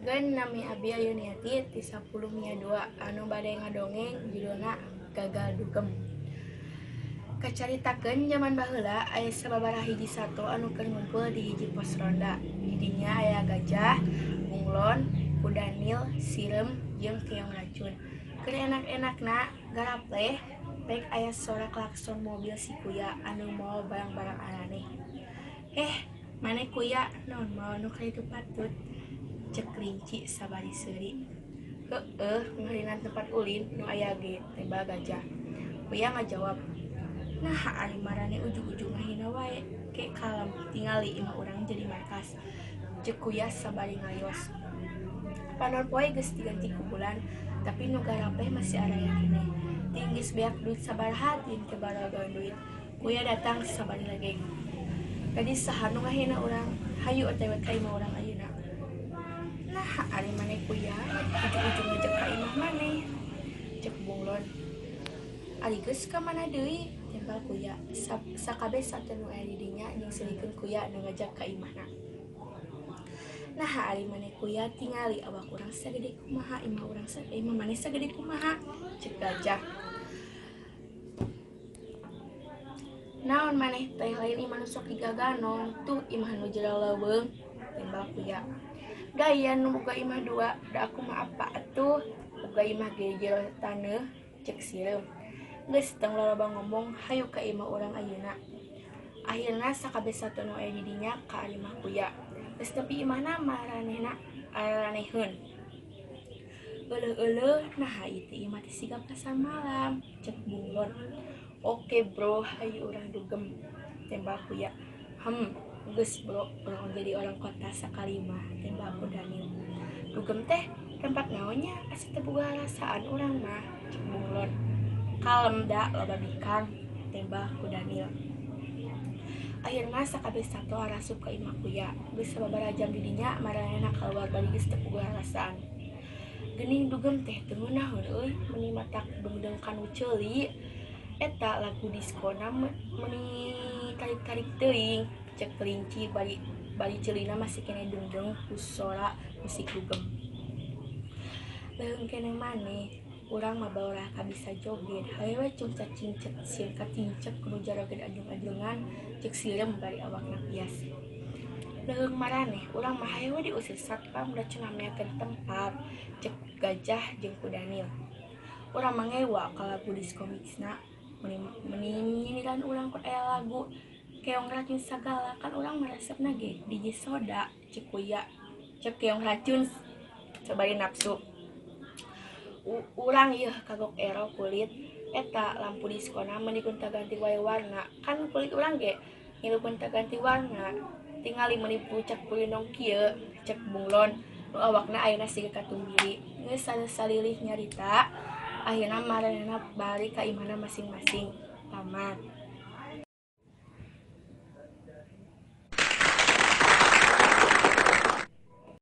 Tepangkeun nami abi Ayuniati ti 10 Mia 2 anu bade ngadongeng judulna Gagal Dugem. Kacaritakeun jaman baheula aya sababaraha hiji sato anu keur ngumpul di hiji pos ronda. Di dinya aya gajah, bunglon, kuda nil, sireum jeung keong racun. Keur enak-enakna garapleh pek aya sora klakson mobil si Kuya anu mawa barang-barang araneh. "Eh, maneh Kuya, naon mawa nu karitu patut?" Cek kelinci sabari seuri. "Heueuh, ngahrinan tempat ulin nu aya ge," tembal gajah. Kuya ngajawab, "Naha ari maraneh ujug-ujug ngahina wae, ke kalem tingali imah urang jadi markas." Cek Kuya sabari ngalios. Panon poe geus diganti ku bulan, tapi nu garapleh masih araya keneh. Ting geus beak duit sabaraha teuing ke barogaeun duit. Kuya datang sabari legeg. "Tadi saha nu ngahina urang? Hayu otewe ka imah urang ayeuna." "Naha ari maneh Kuya, ujug-ujug ngajak ka imah maneh?" Cek bunglon. "Ari geus ka mana deui?" Tembal Kuya. Sakabeh sato nu aya di dinya nyingseurikeun Kuya nu ngajak ka imahna. "Naha ari maneh Kuya, tingali awak urang sagede kumaha, imah urang imah maneh sagede kumaha?" Cek gajah. "Naon maneh teh lain imah nu sok digaganon, tuh imah nu jero leuweung," tembal Kuya. "Gaya nu boga imah dua, da aku mah apa atuh, boga imah ge jero taneuh," cek sireum. "Geus tong loloba ngomong, hayu ka imah urang ayeuna." Akhirna sakabeh sato nu aya di dinya ka imah Kuya. Geus nepi imahna maranehna araneheun. "Euleuh-euleuh, naha ieu teh imah teh siga pasar malam," cek bunglon. "Oke bro, hayu urang dugem," tembal Kuya. Geus bro, urang jadi orang kota sakali mah," tembal ku Daniel. "Dugem teh tempat naonnya, asa teu boga rasaan urang mah," cek bunglon. "Kalem da loba bikang," tembal ku Daniel. Akhirna sakabeh sato arasup ka imah Kuya. Geus sababaraha jam di dinya maranehna kaluar bari geus teu boga rasaan. "Geuning dugem teh teu ngeunaheun euy, meuni matak dungdeng kanu ceuli. Eta lagu diskona meuni tarik-tarik teuing," cek kelinci bari ceulina masih keneh dungdeng ku sora musik dugem. "Leuheung keneh maneh, urang mah balorah kabisa joget, hayu we cung cacincet sieun katincek nu jaroged ajung-ajungan," cek sireum bari awakna pias. "Leuheung maraneh, urang mah hayu we diusir satpam da cenah meakeun tempat," cek gajah jeung ku Daniel. "Urang mah ngewa ka lagu disko mixna, meuni nyindiran urang ku aya lagu keong racun sagala, kan urang mah resepna ge DJ soda," cek Kuya. Cek keong racun sabari nafsu. "Urang yeuh kagok ero kulit, eta lampu diskona meuni gonta-ganti wae warna, kan kulit urang ge ngilu gonta-ganti warna, tingali meuni pucak pulindong kieu," cek bunglon nu awakna ayeuna siga katumbili. Geus salilih nyarita, akhirna maranehna balik ka imahna masing-masing. Tamat.